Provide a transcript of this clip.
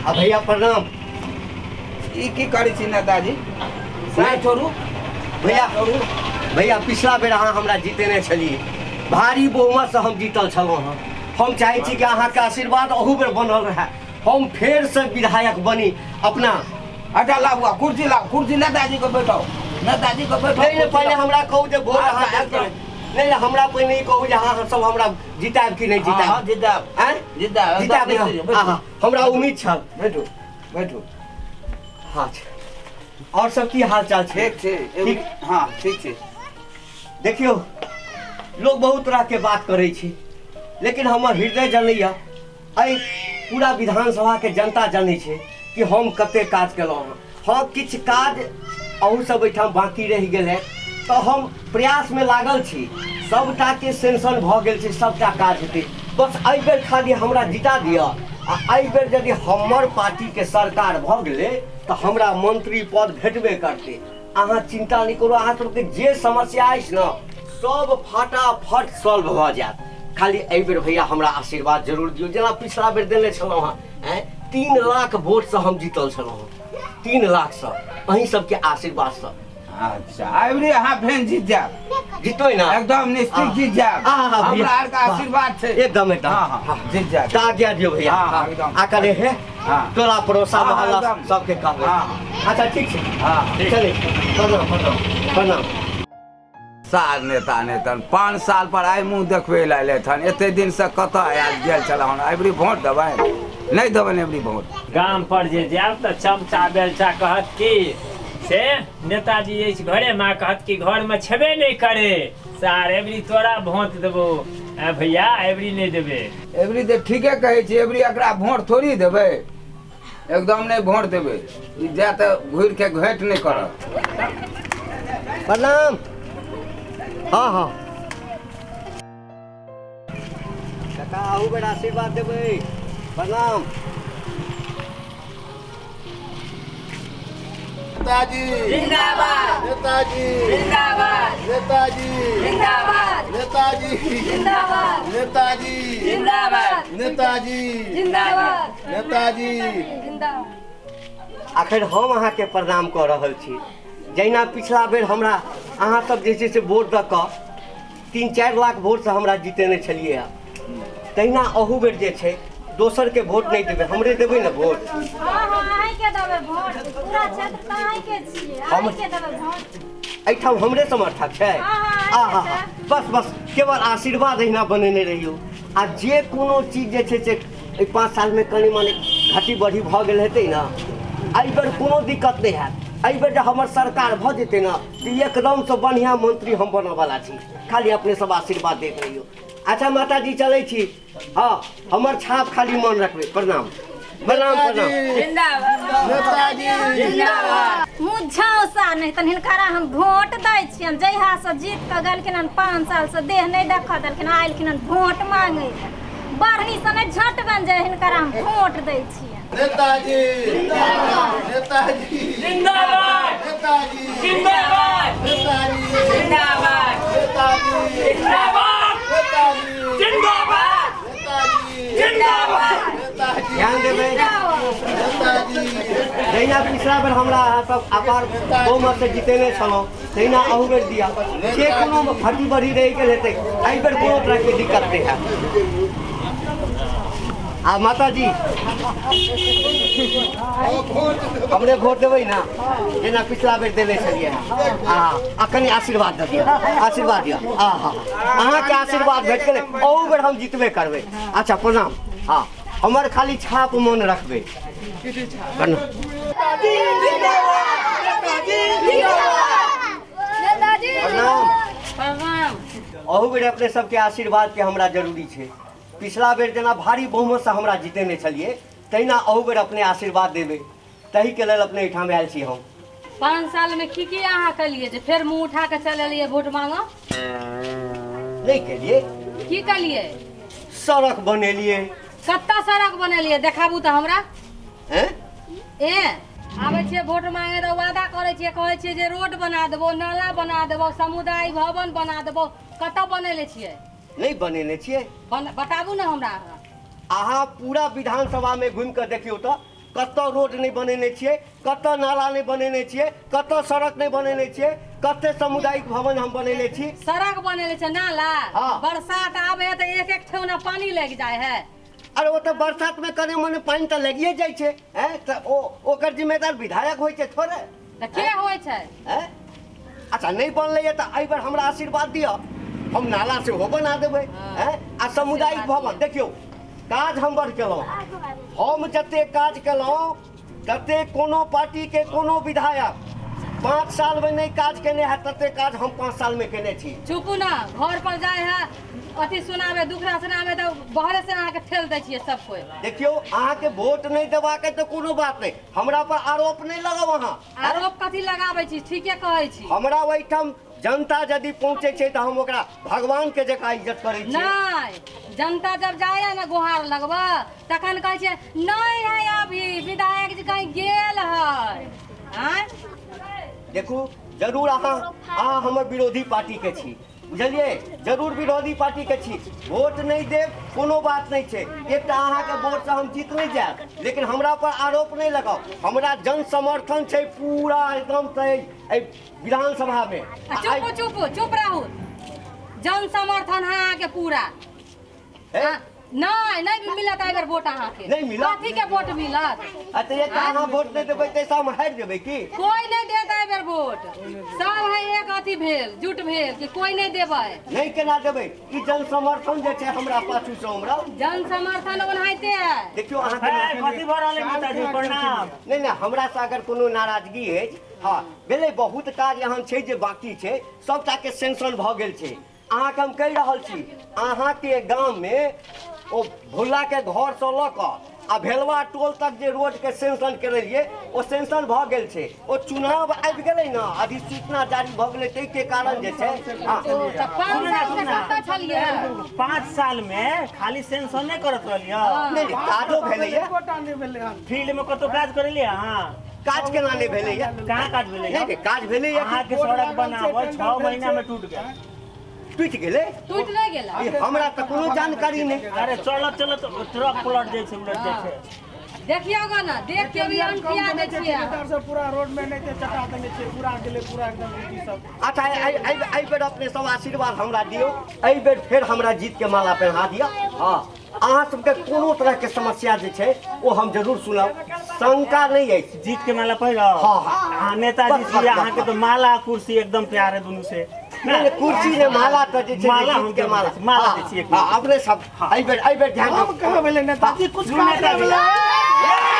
आ भैया प्रणाम। ई की करै छी नेताजी? साय छोड़ू भैया छोड़ू। भैया, पिछला बेर अहाँ हमरा जीतेने छलियै, भारी बहुमतसँ हम जीतल छलहुँ हँ। हम चाहै छी कि अहाँके आशीर्वाद अहू बेर बनल रहए, हम फेरसँ विधायक बनी अपना। अच्छा लाबू आ कुर्सी लाबू, कुर्सी नेताजी के बैठाउ, नेताजी के बैठाउ। नहीं नहीं, पहले हमरा कहू जे वोट अहाँ अच्छा, देब कि नहीं। नहीं नहीं, हमरा पहिने ई कहू जे अहाँ सब हमरा जितायब कि नहीं हाँ, हाँ, जितायब? जितायब। आँय? जितायब, जितायब एकदम ने? बैठू। हाँ, हमरा उम्मीद छल। बैठू बैठू। हाँ, और सब की हाल चाल छै? ठीक छै। ठीक। हाँ ठीक छै। देखियौ, लोग बहुत तरह के बात करै छै, लेकिन हमर हृदय जनैया, एहि पूरा विधानसभा के जनता जनै छै कि हम कते काज केलहुँ हँ। हँ, किछु काज अहू सब एहिठाम बाँकी रहि गेल है, तऽ हम प्रयासमे लागल छी। सबटाके सेंक्शन भऽ गेल छै, सबटा काज हेतै। बस एहि बेर खाली हमरा जिता दिअ, आ एहि बेर यदि हमर पार्टीके सरकार भऽ गेलै तऽ हमरा मंत्री पद भेटबे करतै। अहाँ चिन्ता नहि करू, अहाँ सबके जे समस्या अछि ने सब फटाफट सॉल्व भऽ जायत। खाली एहि बेर भैया हमरा आशीर्वाद जरूर दियौ, जेना पिछला बेर देने छलहुँ हँ। आँय, 3 लाख वोटसँ हम जीतल छलहुँ हँ, 3 लाखसँ, अहीं सबके आशीर्वादसँ। अच्छा, अबरी अहाँ फेर जीत जायब। जीतबै ने? एकदम निश्चित जीत जायब। हाँ, हाँ, हमरा भैया। आरके आशीर्वाद छै। एकदम एकदम। हाँ, हाँ, जीत जायब। तऽ आज्ञा दियौ भैया। हाँ, हाँ, एकदम। आ कने हे हाँ। टोला पड़ोसा हाँ, हाँ, मोहल्ला एकदम। सबके कहबै। हाँ। अच्छा ठीक छै। हाँ। चलै, प्रणाम प्रणाम प्रणाम। सार नेता नेतन 5 साल पर आइ मुँह देखबै लए अयलथि हन। एते दिनसँ कतऽ आयल गेल छल हन? अबरी वोट देबै नहि देबनि अबरी वोट? गाम पर जे जायब तऽ चमचा बेलचा कहत कि से नेताजी अछि घरे माँ, कहत कि घरमे छेबे नहि करे। सार एबरी तोरा भोट देबो। आ भैया, एबरी नहि देबे? एबरी तऽ ठीके कहै छी, एबरी एकरा वोट थोड़ी देबै, एकदम नहि वोट देबै। ई जाय तऽ घुरि के भेंट नहि करत। प्रणाम। हाँ हाँ काका, अहू बेर आशीर्वाद देबै। प्रणाम। नेताजी जिंदाबाद। नेताजी जिंदाबाद। नेताजी जिंदाबाद। नेताजी जिंदाबाद। नेताजी जिंदाबाद। नेताजी जिंदाबाद। नेताजी जिंदाबाद। आखिर हम अहाँके प्रणाम कऽ रहल छी। जहिना पिछला बेर हमरा अहाँ सब जे छै से वोट दऽ कऽ 3-4 लाख वोटसँ हमरा जितेने छलियै हँ, तहिना अहू बेर जे छै दोसरके वोट नहि देबै, हमरे देबै ने वोट? हाँ हाँ, अहींके देबै वोट। पूरा क्षेत्र तऽ अहींके छियै। अहींके देबै वोट। एहिठाम हमरे समर्थक छै। हाँ, हाँ, आ हा हा, बस बस, केवल आशीर्वाद अहिना बनेने रहियौ। आ जे कोनो चीज जे छै से एहि 5 सालमे कनि मनि घटी बढ़ी भऽ गेल हेतै ने, एहि बेर कोनो दिक्कत नहि हैत। एहि बेर जे हमर सरकार भऽ जेतै ने तऽ एकदमसँ बढ़िआँ मंत्री हम बनऽवला छी। खाली अपने सब आशीर्वाद दैत रहियौ। अच्छा माताजी, चलै छी। हाँ, हमर छाप खाली मन रखबै। प्रणाम प्रणाम प्रणाम। जिंदाबाद। नेताजी जिंदाबाद। मुझौसा नहि तन हिनकरा हम वोट दै छियनि। जहिया से जीत कऽ गेलखिन हन 5 साल से देह नहि देखऽ देलखिन, आयलखिन हन वोट मांगै लए। बढ़नी से नहि झटबनि जे हिनकरा हम वोट दै छियनि। नेताजी नेताजी जिंदाबाद। नेताजी जिंदाबाद। नेताजी जिंदाबाद। नेताजी जिंदाबाद। नेताजी जिंदाबाद। नेताजी जिंदाबाद। नेताजी ध्यान देबै। नेताजी। जहिना पिछला बेर हमरा अहाँ सब अपार बहुमत से जितेने छलहुँ, तहिना अहू बेर दिया। जे कोनो घटी बढ़ी रहि गेल हेतै, एहि बेर कोनो तरहके दिक्कत नहि हैत। आ माताजी, हमरे वोट देबै ने, जेना पिछला बेर देने छलियै? आ आ कनि आशीर्वाद दऽ दिअ, आशीर्वाद दिअ। आ हा, अहाँके आशीर्वाद भेट गेलै, अहू बेर हम जितबे करबै। अच्छा प्रणाम। हँ, हमर खाली छाप मन रखबै। प्रणाम। प्रणाम। प्रणाम। अहू बेर अपने सबके आशीर्वाद के हमरा जरूरी छै। पिछला बेर जेना भारी बहुमतसँ हमरा जितेने छलियै, तहिना अहू बेर अपने आशीर्वाद देबै, ताहिके लेल अपने एहिठाम आयल छी हम। 5 साल में की की अहाँ कलिए जे फेर मुंह उठा के चल एलिए वोट मांगो? नहि केलियै। की कलिए? सड़क बनेलियै। कत्ता सड़क बनेलिए देखाबू तऽ हमरा। हैं? ए आबै छियै वोट मांगे तऽ वादा करै छियै, कहै छियै जे रोड बना देबो, नाला बना देबो, समुदाय भवन बना देबो। कतऽ बनेले छियै? नहि बनेने छियै। बताबू ने हमरा अहाँ। अहाँ पूरा विधानसभामे घुमि कऽ देखियौ तऽ कतऽ रोड नहि बनेने छियै, कतऽ नाला नहि बनेने छियै, कतऽ सड़क नहि बनेने छियै, कते सामुदायिक भवन हम बनेने छी। सड़क बनेले छै, नाला। हाँ। बरसात आबे है तऽ एक एक ठेहुना पानी लागि जाइ है। अरे ओ तऽ बरसात में कने मने पानि तऽ लगिए जाइ छै। हैं, तऽ ओ ओकर जिम्मेदार विधायक होइ छै थोड़े? तऽ के होइ छै? हैं? अच्छा, नहि बनलैए तऽ एहि बेर हमरा आशीर्वाद दिअ, हम नाला सेहो बना देबै। हाँ। हैं, आ सामुदायिक आशीर्वाद भवन दिअ। देखियौ, काज हम बड़ केलहुँ। हम जते काज केलहुँ तते कोनो पार्टीके कोनो विधायक 5 साल में नहि काज केने है, तते काज हम 5 साल में केने छी। चुपू ना, घर पर जाय है अथी सुनावे, दुखड़ा सुनावे तऽ बहरे से अहाँके ठेल दै छियै सब कोइ। देखियौ, अहाँके वोट नहि देबाक तऽ कोनो बात नहि, हमरा पर आरोप नहि लगाउ अहाँ। आरोप कथी लगाबै छी, ठीके कहै छी। हमरा ओहिठाम जनता यदि पहुँचै छै तऽ हम ओकरा भगवान के जकाँ इज्जत करै छी। नहि, जनता जब जाय है ने गुहार लगबऽ तखन कहै छै नहीं है अभी विधायक जी कहीं गेल है। आँय? देखू, जरूर अहाँ अहाँ हमर विरोधी पार्टी के छी, बुझलियै? जरूर विरोधी पार्टी के छी, वोट नहि देब कोनो बात नहि छै, एकटा अहाँके वोटसँ हम जीत नहि जायब, लेकिन हमरा पर आरोप नहि लगाउ। हमरा जन समर्थन छै पूरा एकदम से एहि विधानसभा में। आ चुप चुप चुप रहू, जन समर्थन है अहाँके पूरा। हे? नहि, नहि मिलत एहि बेर वोट अहाँके। नहि मिलत? कथी के वोट मिलत? आ तऽ एकटा अहाँ वोट नहि देबै ताहिसँ हम हारि जेबै की? कोई नहीं देत एहि बेर वोट, सब है एक अथी भेल जुट भेल कि कोई नहीं देबै। नहि, केना देबै? ई जन समर्थन जे छै हमरा पाछूसँ हमरा। जन समर्थन ओनाहिते है। देखियौ अहाँके कथी भऽ रहल है नेताजी? प्रणाम। नहि नहि, हमरासँ अगर कोनो नाराजगी अछि, हँ भेलै, बहुत काज एहन छै जे बाँकी छै, सभटाके सेंक्शन भऽ गेल छै। अहाँके हम कहि रहल छी, अहाँके गाममे ओ भुल्लाके घरसँ लऽ कऽ आ भेलवा टोल तक जे रोडके सेंक्शन करेलियै ओ सेंक्शन भऽ गेल छै। ओ चुनाव आबि गेलै ने, अधिसूचना जारी भऽ गेलै, ताहिके कारण जे छै। हँ। तऽ 5 साल से कतऽ छलियै? 5 साल में खाली सेंशन नहि करत रहलियै? नहि नहि, काजो भेलैए। एकोटा नहि भेलै हन। फील्ड में कतौ काज करेलियै अहाँ? काज केना नहि भेलैए? कहाँ काज भेलैए? नहि नहि, काज भेलैए। अहाँके सड़क बनावल 6 महीना में टूट गेल। टूटि गेलै? टूटि नहि गेलै। ई हमरा तऽ कोनो जानकारी नहि। अरे चलत चलत ट्रक पलट जाइ छै, उलट जाइ छै। देखियौ गो ने, देख के भी अनठिया दै छियै। ठेकेदार सब पूरा रोड में नहि चटा देने छै, पूरा गेलै पूरा एकदम गिट्टी सब। अच्छा, एहि बेर अपने सब आशीर्वाद हमरा दियौ, एहि बेर फेर हमरा जीत के माला पहिना दिअ। हँ, अहाँ सबके कोनो तरहके समस्या जे छै ओ हम जरूर सुनब, शंका नहि अछि। जीत के माला पहिरब? हाँ, हाँ। अहाँ नेताजी बस, छी, बस, अहाँके बस। तो माला कुर्सी एकदम प्यार है दुनू से। नहि नहि, कुर्सी ने, माला तऽ जे छै माला जीत हम के माला। दै छी, माला हाँ, दै छी एक हाँ, अपने सब एहि बेर, एहि बेर ध्यान हम कहाँ भेलै नेताजी? कुछ लू काज नहि नेताजी। भेलै।